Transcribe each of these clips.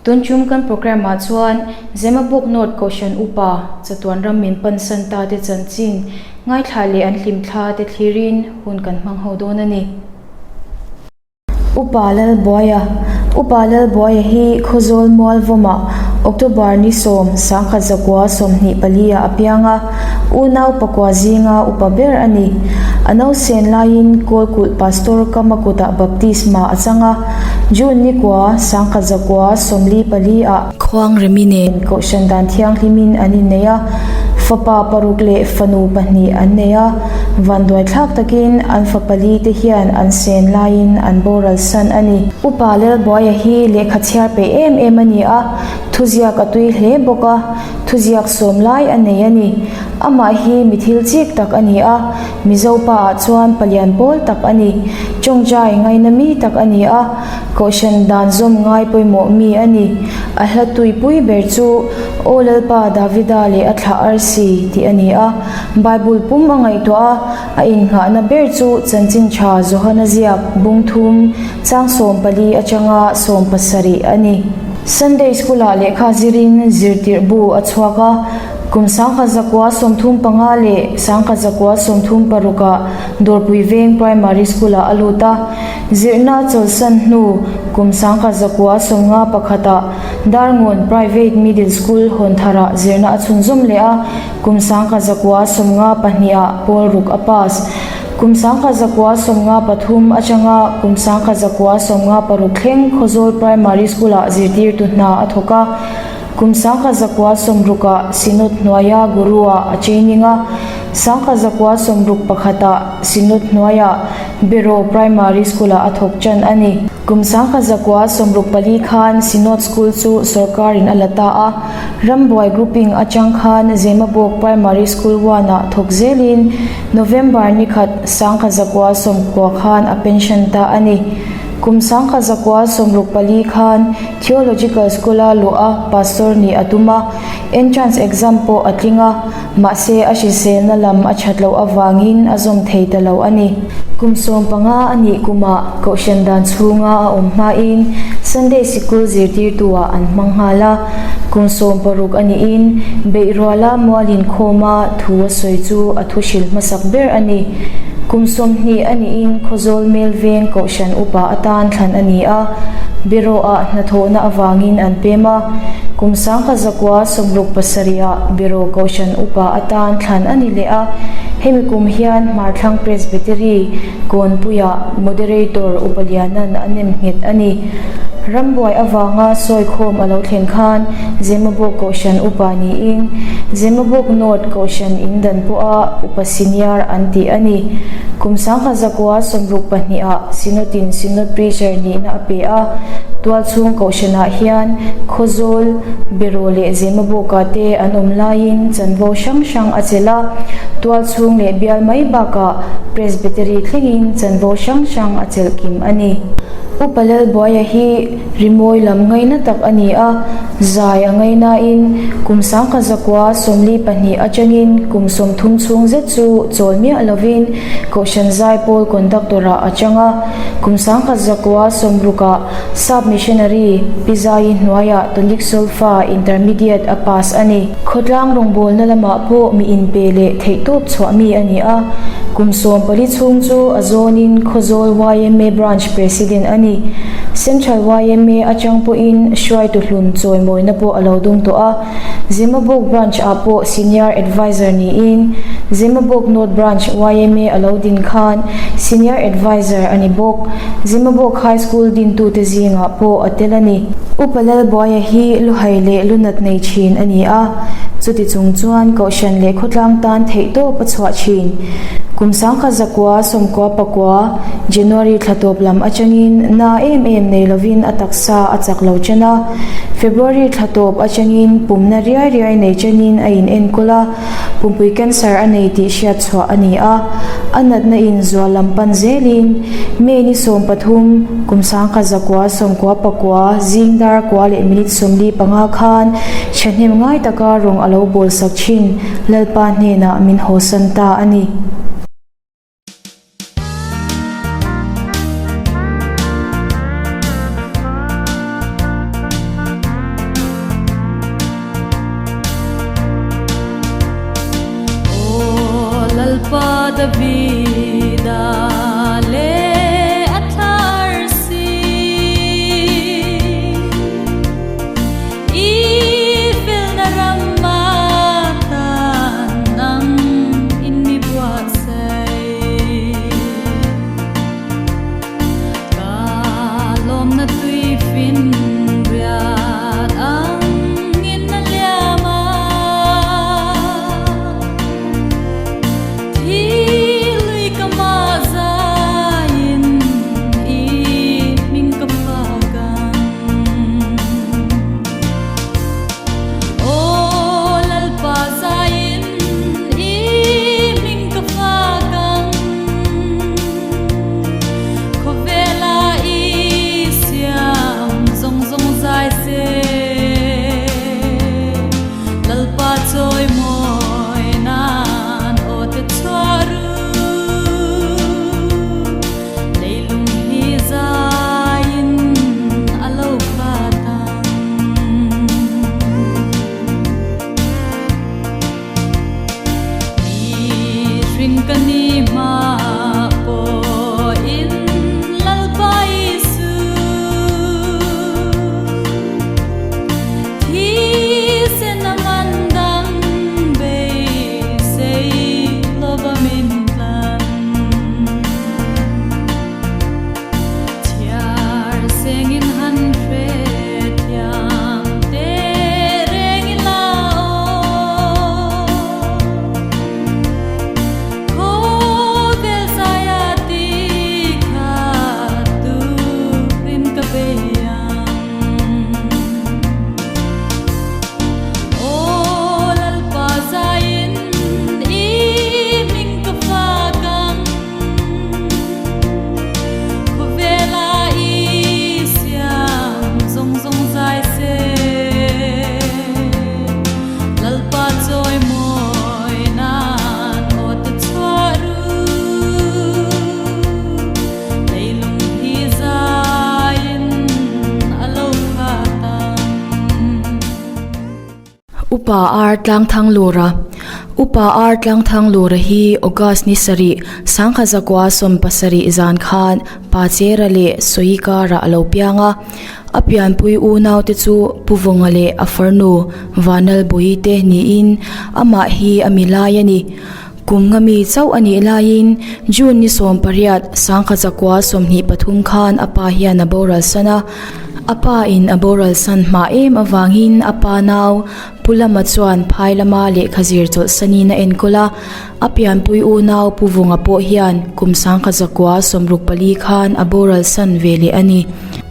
Tun tum kan programme ah chuan Zemabawk North Kohhran Upa chatuan ram min pansan ta te chanchin ngaithla leh an hlimthla te thlirin hun kan hmang ho dawn a ni. Upa Lalbuaia Upa Lalbuaia hi Khawzawl Mualvawmah October ni sawm sangkhat zakua 24 ah a piang a, unau pakua zinga upa ber a ni. A nausen laiin Kawlkulh Pastor Kama kutah baptisma a chang a, June ni kua sangkhat zakua 44 ah Khuangremi nen Kohhran dan thianghlimin an innei a, fapa paruk leh fanu pahnih an nei a. Vanduaithlak takin an fa pali te hian an sen laiin an boral san a ni. Upa Lelbuaia hi lehkha chhiar peih em em a ni a, thuziak a tui hle bawk a, thuziak sawm lai a nei a ni. Amah hi mi thil chik tak a ni a, Mizo pa ah chuan palian pawl tak a ni. Tawngtai ngaina mi tak a ni a, Kohhran dan zawm ngai pawimawh mi a ni. A hla tuipui ber chu Aw Lalpa Davida leh a thlah arsi tih a ni a. Bible pum a ngaihtuah a, a innghahna ber chu Chanchin Tha Johana ziak bung thum chang 14 atanga 17 a ni. Sunday School-ah lehkha zirin zirtirh bu a chhuak a, kum 1935 leh 1936-ah Dawrpui Veng Primary School-ah a lut a, zirna a chawlhsan hnu kum 1951-ah Darngawn Private Middle School hawn tharah zirna a chhunzawm leh a, Kum 1952 ah pawl ruk a pass. Kum 1953 atanga kum 1956 thleng Khawzawl Primary School ah zirtirtu hna a thawk a. Kum 1960 ah Synod hnuaia Guru ah a training a. 1961 ah Synod hnuaia Beraw Primary School ah a thawk tan a ni. Kum 1964 khan Synod School chu sorkarin a la ta a. Rambuai grouping atang khan Zemabawk Primary School one ah thawk zelin November ni khat 1990 khan a pension ta a ni. Kum 1964 khan Theological School a luh a Pastor nih a tum a, entrance exam pawh a tling a, mahse a hriselna lam a that loh avangin a zawm thei ta lo a ni. Kum 15 a nih kumah Kohhran dan chhunga a awm hmain Sunday Sikul zirtirtu-ah an hmang nghal a, kum 16 a niin Beihruala mual inkhawma thu a sawi chu a thu hrilh hmasak ber a ni. Kum 20 a niin Khawzawl Mel Veng Kohhran upa atan thlan a ni a, Beraw-ah hnathawhna avangin an pem a, kum 1967-ah Beraw Kohhran upa atan thlan a ni leh a, hemi kum hian Hmarthlang Presbytery Kawnpuiah Moderator Upa Liana'n a nem nghet a ni. Rambuai avanga sawikhawm a lo thlen khan Zemabawk Kohhran Upa niin Zemabawk North Kohhran in dan pawha Upa Senior an tih a ni. Kum 1962 ah Synod-in Synod Preacher nihna a pe a, tualchhung Kohhranah hian Khawzawl, Beraw leh Zemabawkah te an awm laiin chanvo hrang hrang a chelh a, tualchhung leh bial mai bakah Presbytery thlengin chanvo hrang hrang a chelh kim a ni. Upa Lalbuaia hi rimawi lam ngaina tak a ni a, zai a ngainain kum 1942 atangin kum 30 chhung zet chu chawl miah lovin Kohhran Zaipawl Conductor-ah a chang a, kum 1960 ah Sap Missionary Pi Zaii hnuaiah Tonic Solfa Intermediate a pass a ni. Khawtlang rawngbawlna lamah pawh mi inpe leh theihtawp chhuah mi a ni a, kum 14 chhung chu a zawnin Khawzawl yma Branch President a ni. Central yma atang pawhin hruaitu hlun chawimawina pawh a lo dawng tawh a, Zemabawk Branch ah pawh Senior Adviser niin Zemabawk North Branch yma a lo din khan Senior Adviser a ni bawk. Zemabawk High School dintute zingah pawh a tel a ni. Upa Lalbuaia hi luhai leh lunat nei thin a ni a, chuti chung chuan Kohhran leh khawtlang tan theihtawp a chhuah thin. Kum 1999 January thla tawp lam atangin na em em nei lovin a taksa a chak lo chen a, February thla tawp atangin pumna riai riai nei chenin a in enkawl a, Pumpui cancer a nei tih hriat chhuah a ni a, a natna in zual lam pan zelin May ni 13, kum 1999 zing dar kua leh minute 45 khan thahnem ngai taka rawng a lo bawl sak thin Lalpa hnenah min hawsan ta a ni. Upa Ar Tlangthanglura Upa Ar Tlangthanglura hi August ni sarih, Sangkha 17 zan khan Pachera leh Sawi karah a lo piang a. A pianpui unaute chu Pu Vawnga leh a farnu Vanlalbawi te niin amah hi a mi lai a ni. Kum nga mi chauh a nih laiin June ni 18, 1923 khan a pa hian a boral san a. A pa in a boral san hma em avangin a pa nau Pu Lama chuan phai lama lehkha zir chawlhsanin a enkawl a. A pianpui unau Pu Vunga pawh hian kum 1964 khan a boral san ve leh a ni.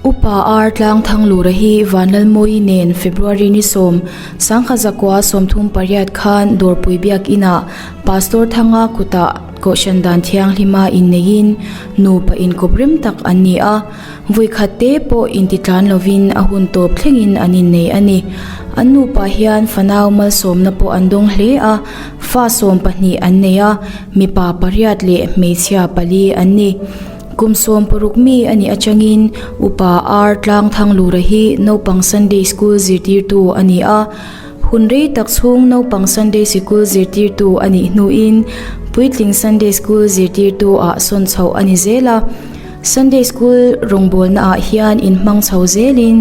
Upa Ar Tlang Thanglura hi Vanlalmawi nen February ni 10, 1938 khan Dawrpui Biakinah Pastor Thanga kutah Kohhran Dan Thianghlima inneiin nupa inkawp rem tak an ni a. Vui khat te pawh intitlan lovin a hun tawp thlengin an innei a ni. An nupa hian fanau malsawmna pawh an dawng hle a, fa 12 an nei a, mipa pariat leh hmeichhia pali an ni. Kum 60 mi a nih atangin Upa Ar Tlang Thanglura hi naupang Sunday School zirtirtu a ni a. Hun rei tak chhung naupang Sunday Sikul zirtirtu a nih hnuin puitling Sunday School zirtirtu ah sawn chhoh a ni zel a. Sunday School rawngbawlna ah hian inhmang chho zelin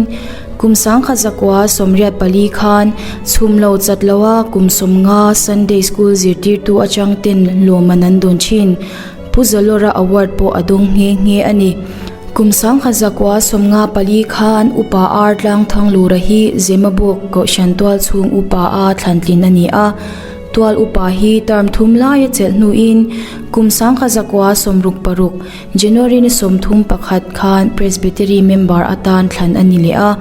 kum 1984 khan chhum lo chat loa kum 50 Sunday School zirtirtu atang ten lawmman an dawn thin. Pu Zalawra Award pawh a dawng nghe nghe a ni. Kum 1954 khan Upa Ar Tlang Thanglura hi Zemabawk Kohhran tual chhung upa a thlantlin a ni a. Tual upa hi term thum laia chelh hnuin kum 1966 January ni 31 khan Presbytery member atan thlan a ni leh a.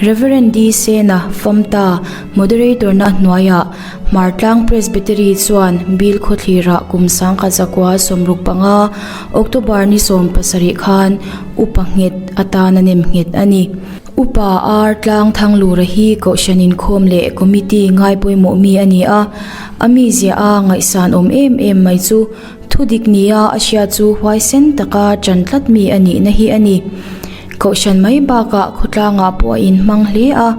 Rev. D. Sena, Famta, Moderator na hnuaiah Hmartlang Presbytery chuan Bill khawthlirah kum 1965 October ni 17 khan Upa nghet atan a nem nghet a ni. Upa Ar Tlang Thanglura hi Kohhran inkhawm leh Committee ngai pawimawh mi a ni a, a mizia a ngaihsan awm em em mai chu thudik nia a hriat chu huaisen taka ṭan tlat mi a nihna hi a ni. Kohhran mai bakah khawtlangah pawh a inhmang hle a,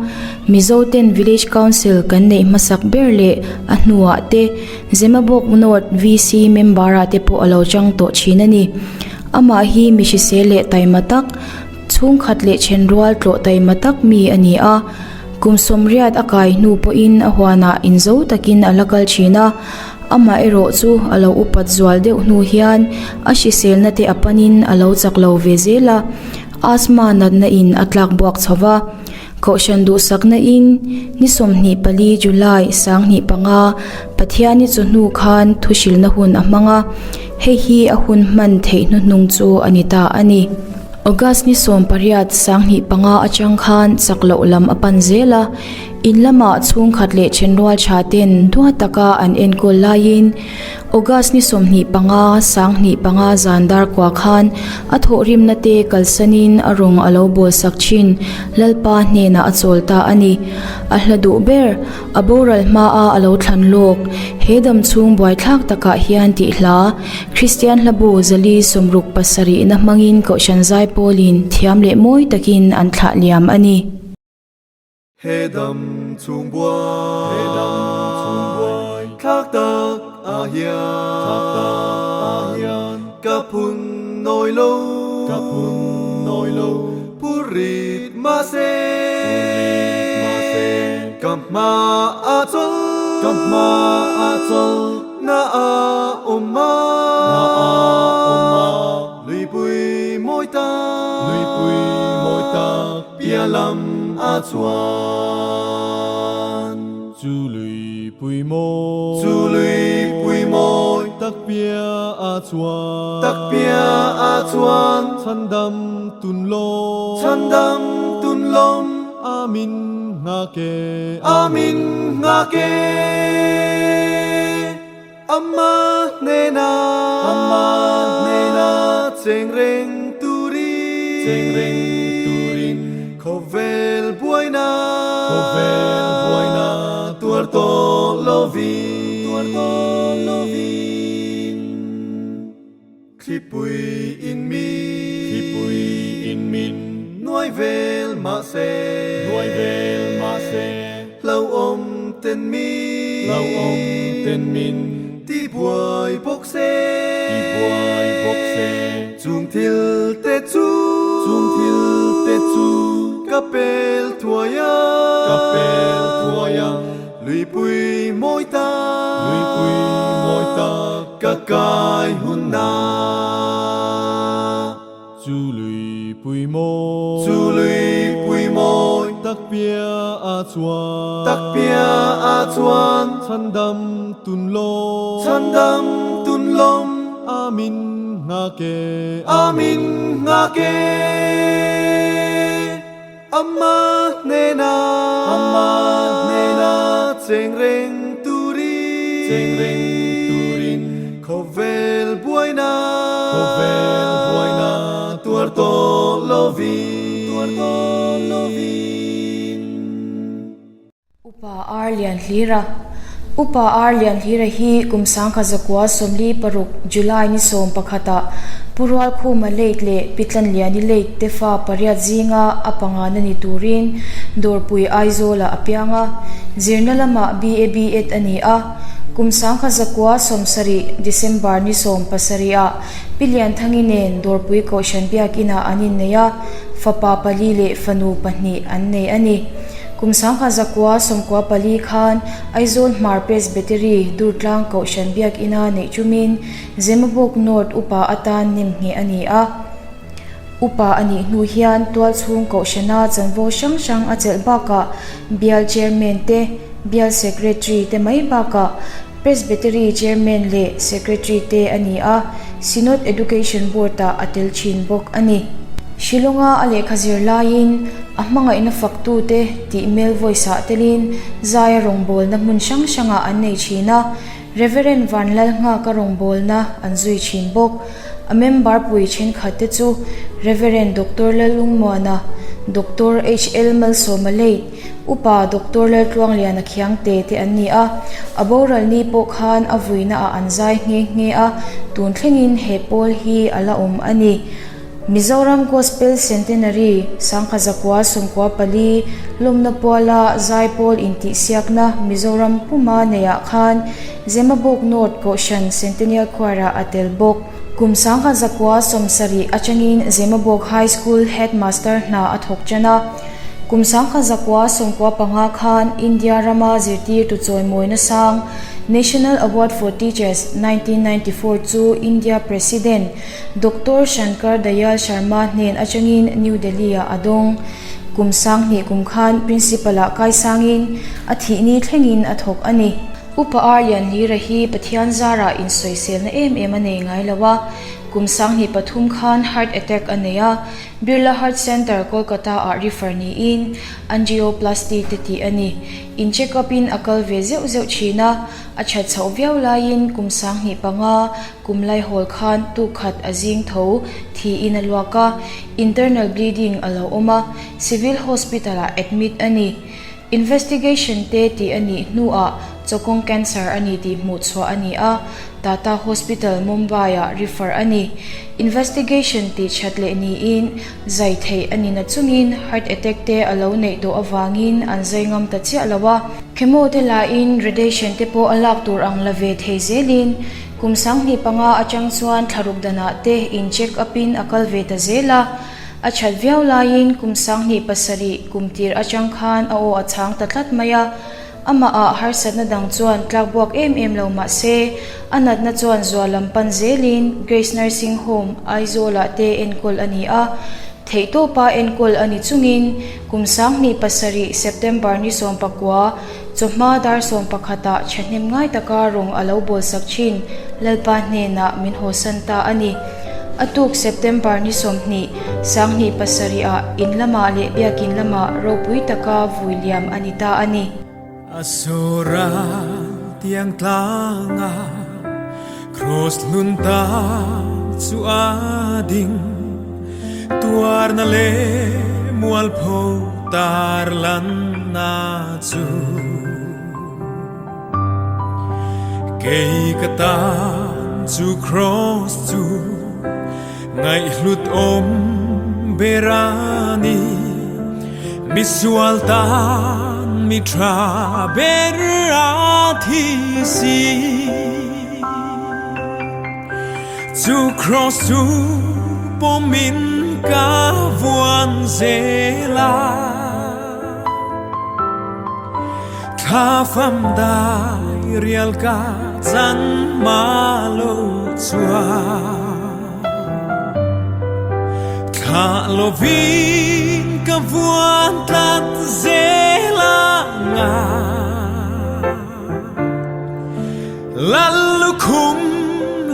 Mizoten Village Council kan neih hmasak ber leh a hnuah te Zemabawk North VC member-ah te pawh a lo chang tawh thin a ni. Amah hi mi hrisel leh taima tak, chhungkhat leh thenrual tlawh taima tak mi a ni a. Kum 80 a kai hnu pawhin a huanah inzo takin a la kal thin a, amah erawh chu a lo upat zual deuh hnu hian a hriselna te a panin a lo chak lo ve zel a, asthma natna in a tlak buak chho va. Kohhran duhsakna in ni 24 July 2005 Pathiani chawhnu khan thuhrilna hun a hmang a, hei hi a hun hman theih hnuhnung chu a ni ta a ni. August ni 18 2005 atang khan chak loh lam a pan zel a, in lamah chhungkhat leh thenrual tha ten dua taka an enkawl laiin August ni 25 2005 zan dar kua khan a thawhrimna te kalsanin a rawng a lo bawl sak thin Lalpa hnenah a chawl ta a ni. A hla duh ber, a boral hmaa a lo thlan lawk, he dam chhung buaithlak takah hian tih hla, Kristian hlabu zali 67 na hmangin Kohhran Zaipawlin thiam leh mawi takin an thlah liam a ni. He dam chhung buai, he dam chhung buai, thlak tak ah hian, thlak tak ah hian, ka phun nawi lo, ka phun nawi lo, phurit mahse, phurit mahse, ka hma ah chawl, ka hma ah chawl, na ah awm a, na ah awm a, luipui mawi tak, luipui mawi tak. Pia lam a chuan. Chu luipui mawi. Chu luipui mawi. Tak pia a chuan. Tak pia a chuan. Chhandam tun lawm. Chhandam tun lawm. Amin nghak e. Amin nghak e. Ama hnena. Ama hnena. Cheng reng turin. Cheng reng turin. Khawvel buaina. Khawvel buaina. Tuar tawh lovin. Tuar tawh lovin. Thlipui in min. Thlipui in min. Nuai vel mahse. Nuai vel mahse. Hlauhawm. ten min Lo awm ten min Ti buai bawk se Ti buai bawk se Chung thil te chu Chung thil te chu Ka pel thuai ang Ka pel thuai ang Luipui mawi tak Luipui mawi tak Ka kai hun na. Chu luipui mawi Chu luipui mawi Tak pia a chuan Tak pia a chuan Chhandam tun lawm Chhandam tun lawm Amin nghak e Amin nghak e Ama hnena Ama hnena Cheng reng turin Cheng reng turin Khawvel buaina Khawvel buaina Tuar tawh lovin Tuar tawh lovin. Upa Ar Lianhlira Upa Ar Lianhlira hi kum 1946 July ni 11 ah Pu Rualkhuma Late leh Pi Tlanliani Late te fa pariat zinga a pangana ni turin Dawrpui Aizawlah a piang a, zirna lamah BA BEd a ni a. Kum 1970 December ni 17 ah Pi Lianthangi nen Dawrpui Kohhran Biakinah an innei a, fapa pali leh fanu pahnih an nei a ni. Kum 1994 khan Aizawl Hmar Presbytery Durtlang Kohhran Biakina neih tumin Zemabawk North Upa atan nem ngheh a ni a. Upa a nih hnu hian tualchhung Kohhrana chanvo hrang hrang a chelh bakah Bial Chairman te, Bial Secretary te mai bakah Presbytery Chairman leh Secretary te a ni a, Synod Education Board-ah a tel thin bawk a ni. Shillong-a a lehkha zir laiin a hmangaihna faktute tih mail voice-ah telin zaia rawngbawlna hmun hrang hrangah an nei thin a, Reverend Vanlalnghaka rawngbawlna an zui thin bawk. A member pui thenkhat te chu Reverend Doctor Lalungmuana, Doctor HL Malsawma Late, Upa Doctor Laltluangliana Khiangte te an ni a, a boral ni pawh khan a vuina ah an zai nghe nghe a, tun thlengin he pawl hi a la awm a ni. Mizoram Gospel Centenary 1994 lawmna puala zaipawl intihsiakna Mizoram puma neihah khan Zemabawk North Kohhran Centennial Choir-ah a tel bawk. Kum 1970 atangin Zemabawk High School Headmaster hna a thawk tan a. Kum 1995 khan India rama zirtirtu chawimawina sang National Award for Teachers 1994 chu India President Doctor Shankar Dayal Sharma hnen atangin New Delhi-ah a dawng. Kum 2000 kum khan Principal-ah kaisangin a thihni thlengin a thawk a ni. Upa Ar Lianhlira hi Pathian zarah insawiselna em em a nei ngai lo a, kum 2003 khan heart attack a nei a, Birla Heart Centre, Kolkata-ah refer niin angioplasty te tih a ni. In check up in a kal ve zeuh zeuh thin a, a that chhoh viau laiin kum 2005 kum laihawl khan tuk khat a zing tho thiin a luak a, internal bleeding a lo awm a, Civil Hospital-ah admit a ni. Investigation te tih a nih hnuah chawkawng cancer a ni tih hmuh chhuah a ni a, Tata Hospital, Mumbai-ah refer a ni. Investigation tih that leh niin zai theih a ni na chungin heart attack te a lo neih tawh avangin an zai ngam ta chiah lo a. Chemo te lahin radiation te pawh a lak tur ang la ve thei zelin kum 2005 atang chuan thlaruk danah te in check up in a kal ve ta zel a. A that viau laiin kum 2007 kum tir atang khan a aw a chhang ta tlat mai a, amahah harsatna dang chuan tlak buak em em lo mah se, a natna chuan zual lam pan zelin Grace Nursing Home, Aizawlah te enkawl a ni a. Theihtawpa enkawl a ni chungin kum 2007 September ni 19 chawhma dar 11 ah thahnem ngai taka rawng a lo bawlsak thin Lalpa hnenah min hawsan ta a ni. A tuk September ni 20, 2007 ah in lamah leh biakin lamah ropui taka vui liam a ni ta a ni. A sawra tiang tlanga Cross hlun ta chu a ding Tuarna leh mualpho tar lanna chu Kei ka tan chu Cross chu ngaihhlut awm ber a ni. Misual tan mi tha ber a thi si. Chu cross chu pawmin ka vuan zel a. Thla fam dai rial ka chan ma lo chuan. Thla lovin ka vuan tlat zel ang a. Lal lukhum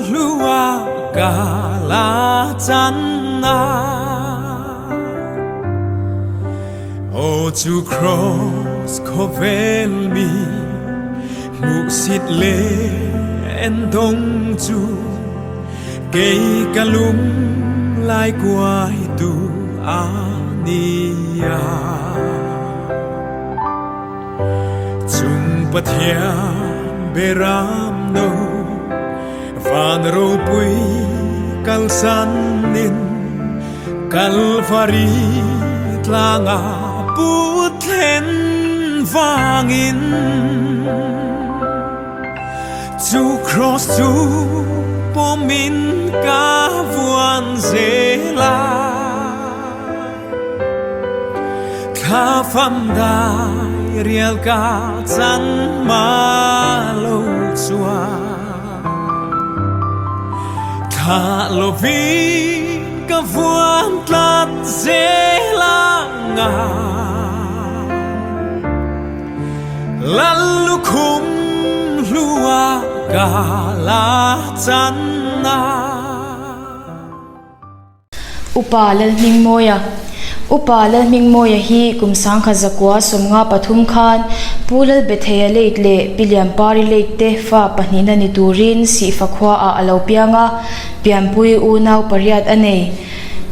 hlua ka la chan a. Aw chu Kraws khawvel mi hmuhsit leh endawng chu Kei ka lung lai kuai tu a nia. Chung Pathian beram no van ropui kalsan in Kalvari tlanga put thlen vangin. Chu cross chu pawmin ka vuan zel a, thla fam dai rial ka chan ma lo chuan thla lovin ka vuan tlat zel ang a. Lal lukhum hlua ka la chan a. Upa Lalhmingmawia Upa Lalhmingmawia hi kum 1993 khan Pu Lalbetheia Late leh Pi Lianpari Late te fa pahnihna ni turin Sihfa khuaah a lo piang a, pianpui unau pariat a nei.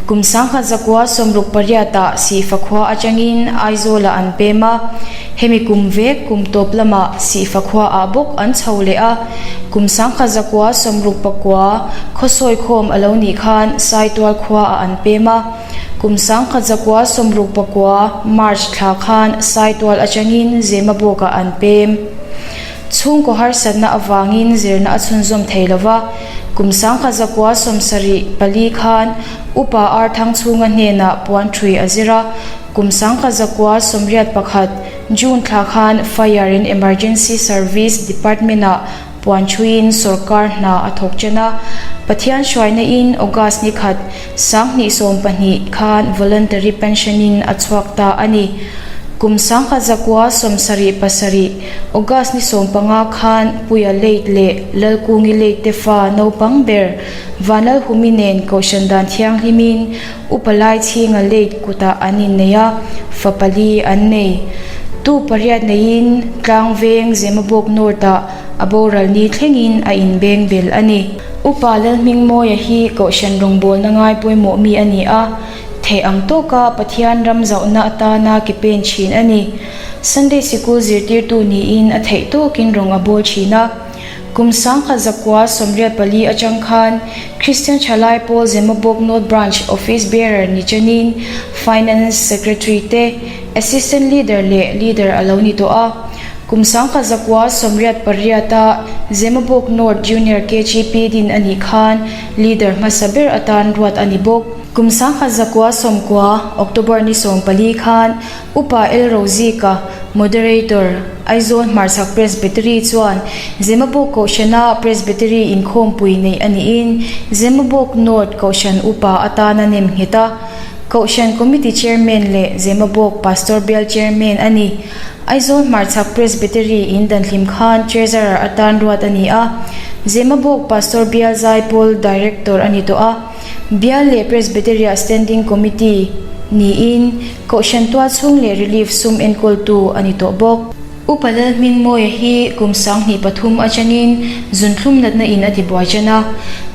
Kum 1968 ah Sihfa khua atangin Aizawlah an pem a, hemi kum vek kum tawp lamah Sihfa khua ah bawk an chho leh a. Kum 1969 khawsawi khawm a lo nih khan Saitual khua ah an pem a. Kum 1969 March thla khan Saitual atangin Zemabawk ah an pem. Chhungkaw harsatna avangin zirna a chhunzawm thei lo va, kum 1974 khan Upa Arthangchhunga hnenah puan ṭhui a zir a, kum 1981 June thla khan Fire and Emergency Service Department-ah puan ṭhuiin sawrkar hna a thawk ṭan a, Pathian hruaina in August ni khat 2012 khan voluntary pension-in a chhuak ta a ni. Kum 1977 August ni 15 khan Puia Late leh Lalkungi Late te fa naupang ber Vanlalhumi nen Kohhran dan thianghlimin Upa Laichhinga Late kutah an innei a, fa pali an nei. Tu pariat neiin Tlangveng Zemabawk North-ah a boral ni thlengin a inbeng bel a ni. Upa Lalhmingmawia hi Kohhran rawngbawlna ngai pawimawh mi a ni a, theih ang tawka Pathian ram zauhna atana ke pen thin a ni. Sunday sikul zirtirtu niin a theih tawkin rawng a bawl thin a. Kum 1984 atang khan Kristian Thalai Pawl Zemabawk North Branch Office Bearer ni chenin Finance Secretary te, Assistant Leader leh Leader a lo ni tawh a. Kum 1988 a Zemabawk North Junior KGP din a nih khan Leader hmasa ber atan ruat a ni bawk. Kum 1990 October ni 14 khan Upa L. Rozika, Moderator, Aizawl Hmarchhak Presbytery chuan Zemabawk Kohhrana Presbytery inkhawmpui neih a niin Zemabawk North Kohhran Upa atana nem nghet a, Kohhran Committee Chairman leh Zemabawk Pastor Bial Chairman a ni. Aizawl Hmarchhak Presbytery in danhlim khan Treasurer atan ruat a ni a, Zemabawk Pastor Bial Zaipawl Director a ni tawh a. Bial leh Presbytery-ah Standing Committee niin Kohhran tual chhung leh Relief sum enkawltu a ni tawh bawk. Upa Lalhmingmawia hi kum 2003 atangin zunthlum natna in a tibuai ṭan a,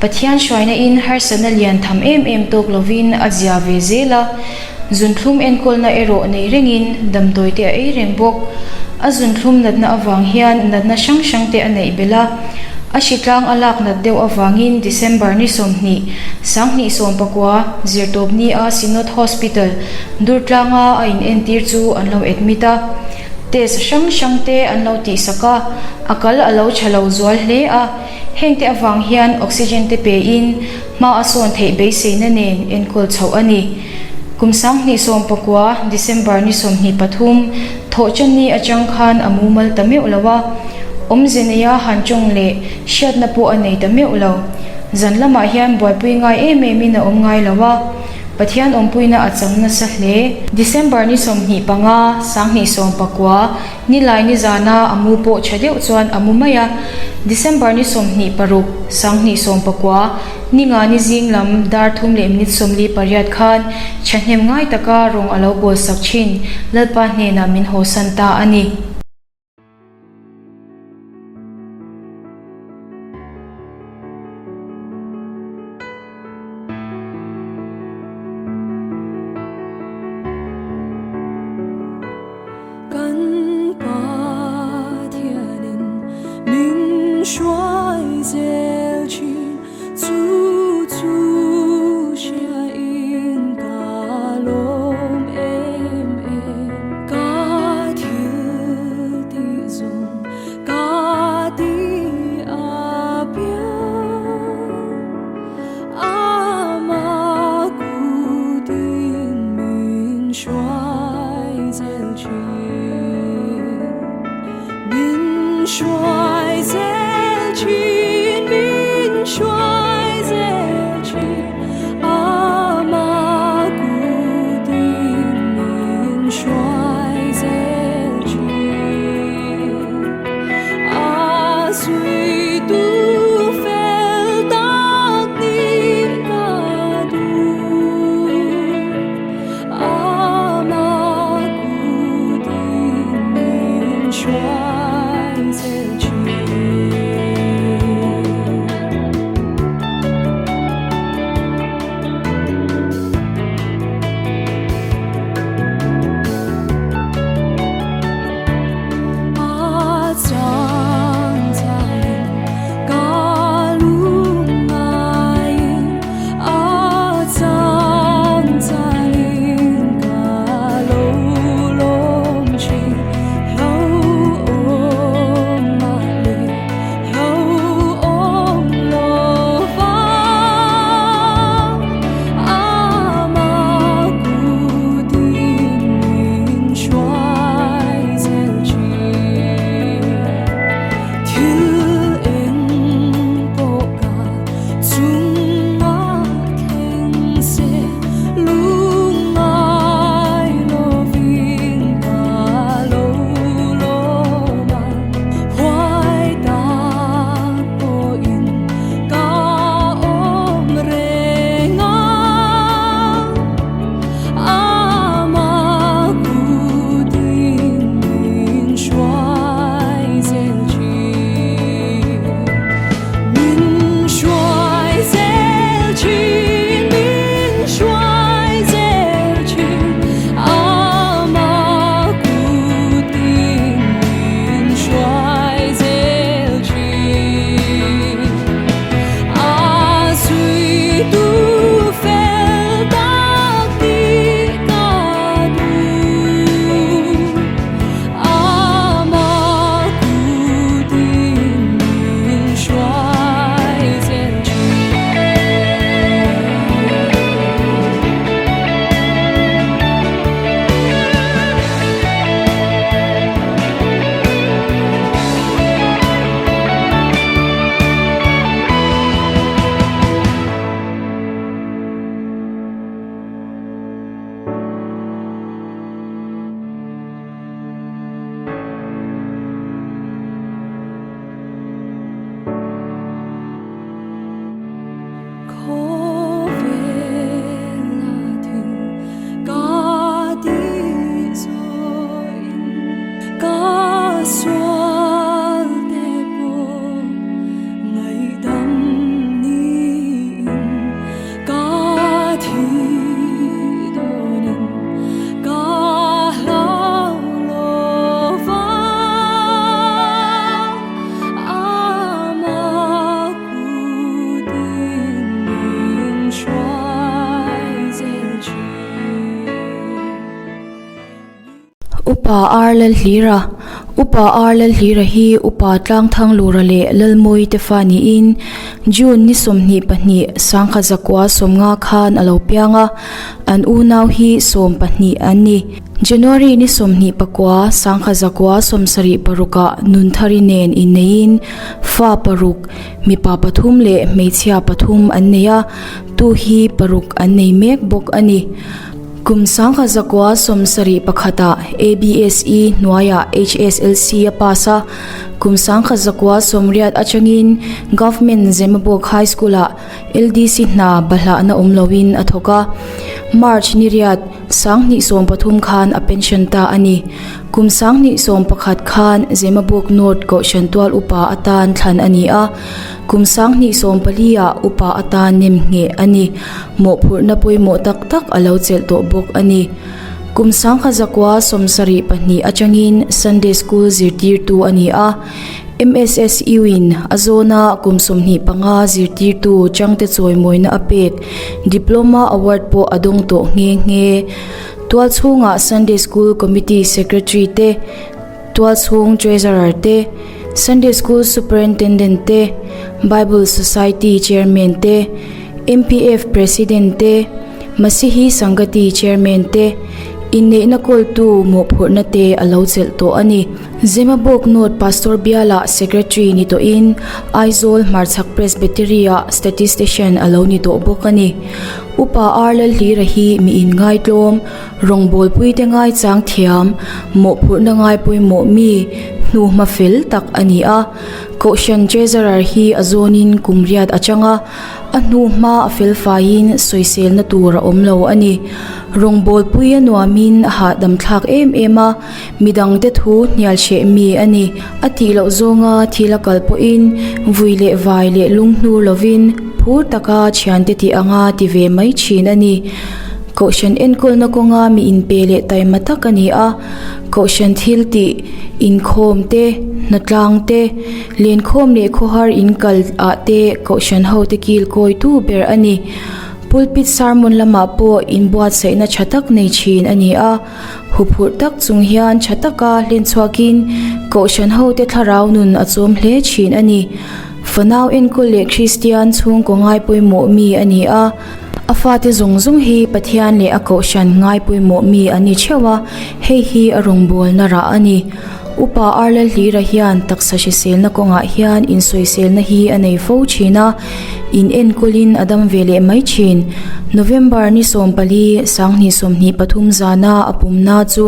Pathian hruaina in harsatna lian tham em em tawk lovin a zia ve zel a, zunthlum enkawlna erawh nei rengin damdawi te a ei reng bawk. A zunthlum natna avang hian natna hrang hrang te a neih belh a. A hritlang a lak nat deuh avangin December ni 20, 2019, Zirtawpni a Synod Hospital, Durtlanga a inentir chu an lo admit a. Test hrang hrang te an lo tihsak a, a kal a lo tha lo zual hle a. Hengte avang hian oxygen te pein hma a sawn theih beiseina nen enkawl chhoh a ni. Kum 2019, December ni 23, Thawhṭanni aṭang khan a mumal ta meuh lo a, awmze neia han ṭawng leh hriatna pawh a nei ta meuh lo. Zan lamah hian buaipui ngai em emin a awm ngai lo a, Pathian awmpuina a chang nasa hle. December ni 25, 2019, Nilai nizana a mu pawh tha deuh chuan a mu mai a, December ni 26, 2019, Ninga ni zing lam dar thum leh minute 48 khan thahnem ngai taka rawng a lo bawl sak thin Lalpa hnenah min hawsan ta a ni. Kan Pathianin min hruai zel thin, chu chu hriain ka lawm em em. Ka thil tih zawng ka ti a piang, Ama kutin min hruai zel thin, min hruai zel thin, min hruai zel thin, Ama kutin min hruai zel thin. A zui tu fel tak nih ka duh, Ama kutin min hruai zel thin. A chang changin ka lungngaiin, a chang changin ka lo lawm thin. Hlauhawm mah le hlauhawm lo vang, Ama kutin min hruai zel thin. Thil eng pawh ka chungah thleng se, lungngai lovin ka lo lawm ang. Huai tak pawhin ka awm reng ang, Ama kutin min hruai zel thin. Min hruai zel thin, min hruai zel thin, Ama kutin min hruai zel thin. A zui tu fel tak nih ka duh, Ama kutin min hruai zel thin. Khawvela thil ka tih zawhin ka sual te pawh ngaihdam niin ka thi dawnin ka hlau lo vang. Ama Upa Ar Lalhlira Upa Ar Lalhlira hi Upa Tlangthanglura leh Lalmawii te fa niin June ni 22, 1919 khan a lo piang a, an unau hi 12 an ni. January ni 29, 1976 ah Nunthari nen inneiin fa paruk, mipa pathum leh hmeichhia pathum an nei a, tu hi paruk an nei mek bawk a ni. Kum 1971 ah ABSE hnuaiah HSLC a pass a, kum 1980 atangin Government Zemabawk High School ah LDC hna bahlahna awm loin a thawk a. March ni riat, 2013 khan a pension ta a ni. Kum 2011 khan Zemabawk North Kohhran Tual Upa atan thlan a ni a, kum 2014 ah Upa atan nem ngheh a ni. Mawhphurhna pawimawh tak tak a lo chelh tawh bawk a ni. Kum 1972 atangin Sunday School zirtirtu a ni a. MSSU-in a zawna kum 25 zirtirtu changte chawimawina a pek Diploma Award pawh a dawng tawh nghe nghe. Tualchhungah Sunday School Committee Secretary te, Tualchhung Treasurer te, Sunday School Superintendent te, Bible Society Chairman te, MPF President te, Masihi Sangati Chairman te, inneihna kawltu mawhphurhna te a lo chelh tawh a ni. Zemabawk North Pastor Biala Secretary ni tawhin Aizawl Hmarchhak Presbytery-ah Statistician a lo ni tawh bawk a ni. Upa Ar Lalhlira hi mi inngaitlawm, rawngbawlpuite ngaichang thiam, mawhphurhna ngai pawimawh mi, hnuhma fel tak a ni a. Kohhran Treasurer hi a zawnin kum riat a chang a, a hnuhma a fel faiin sawiselna tur a awm lo a ni. Rawngbawlpui a nuamin a hahdam thlak em em a, midangte thu hnial hreh mi a ni. A tih loh zawnga thil a kal pawhin vui leh vai leh lung hnur lovin phur taka thiante tih anga ti ve mai thin a ni. Kohhran enkawlna kawnga mi inpe leh taima tak a ni a, Kohhran thil tih inkhawm te, hnatlang te, lenkhawm leh khawhar inkal ah te Kohhran ho te kil kawi tu ber a ni. Pulpit sermon lamah pawh inbuatsaihna tha tak nei thin a ni a, huphurh tak chung hian tha taka hlen chhuakin Kohhran ho te thlarau nun a chawm hle thin a ni. Fanau enkawl leh Kristian chhungkaw ngai pawimawh mi a ni a. A fate zawng zawng hi Pathian leh a Kohhran ngai pawimawh mi an ni theuh a, hei hi a rawngbawlna rah a ni. Upa Arlalhlira hian taksa hriselna kawngah hian insawiselna hi a nei fo thin a, in enkawlin a dam ve leh mai thin. November ni 14, 2023 zana a pumna chu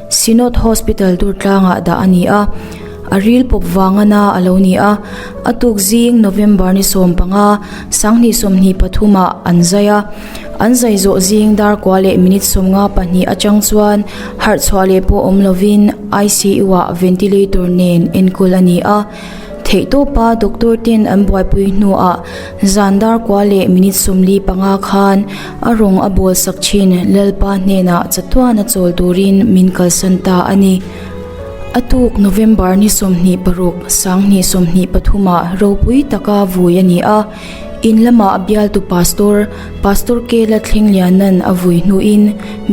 Synod Hospital Durtlangah dah a ni a, a ril pawp vanga na a lo ni a, a tuk zing November ni 15, 2023 ah an zai a, an zai zawh zing dar kua leh minute 52 atang chuan harh chhuah leh pawh awm lovin ICU ah ventilator nen enkawl a ni a. Theihtawpa doctor ten an buaipui hnuah zan dar kua leh minute 45 khan a rawng a bawl sak thin Lalpa hnenah chatuan a chawl turin min kalsan ta a ni. A tuk November ni 26, 2023 ah ropui taka vui a ni a, in lamah bialtu pastor, Pastor Kela Thlenglianan a vui hnuin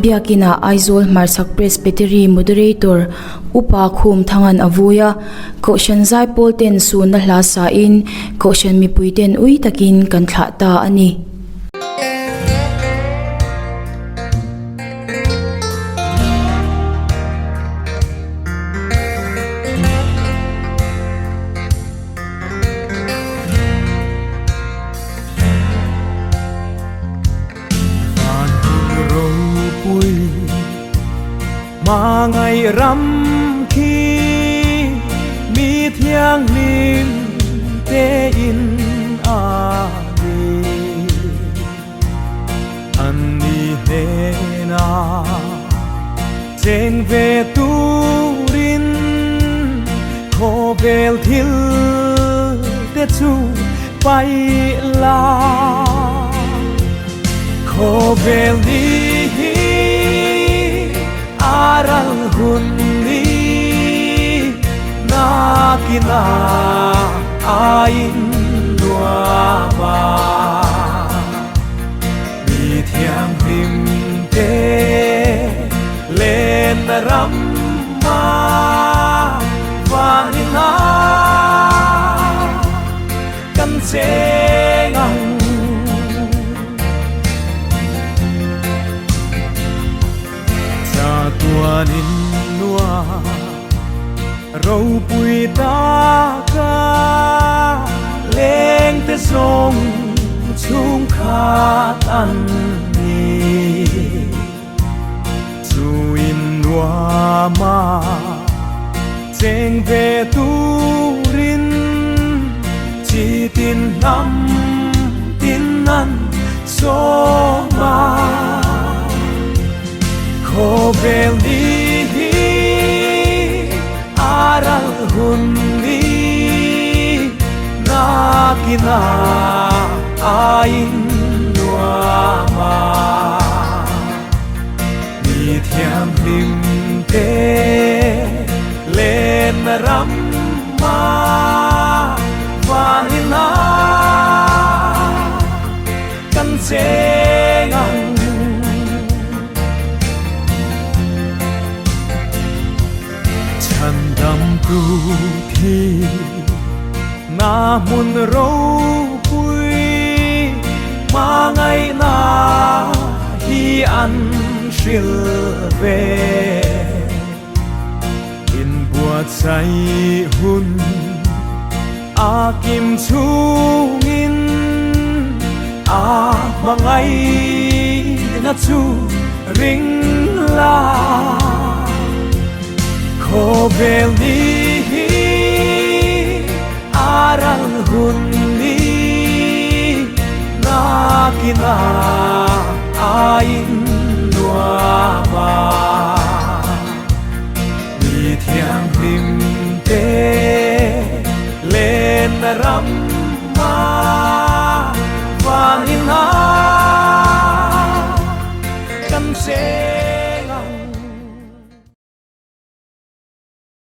Biakinah Aizawl Hmarchhak Presbytery Moderator Upa Khum Thangan a vui a, Kohhran zaipawl ten sunna hla sain Kohhran mipui ten ui takin kan thlah ta a ni. Van ropui hmangaih ram khi mi thianghlim te in a ni. An ni hnena cheng ve turin khawvel thil te chu paih la. Khawvel ni hi a ral hun ni nakina a in nuam a. Mi thianghlim te len ram a. Ropui taka lengte zawng chhungkhat an ni. Chu in nuama cheng ve turin chi tin hnam tin an sawm a. Khawvel ni hi a ral hun ni nakina a in nuam a. Mi thianghlim te len ram a van ina kan cheng ang. Chhan dam tu thi na hmun ropui hmangaihna hi an hril ve. Inbuatsaih hun a kim chungin a hmangaihna chu ring la. Khawvel ni hi a ral hun ni nakina a in nuam a. Mi thianghlim te len ram.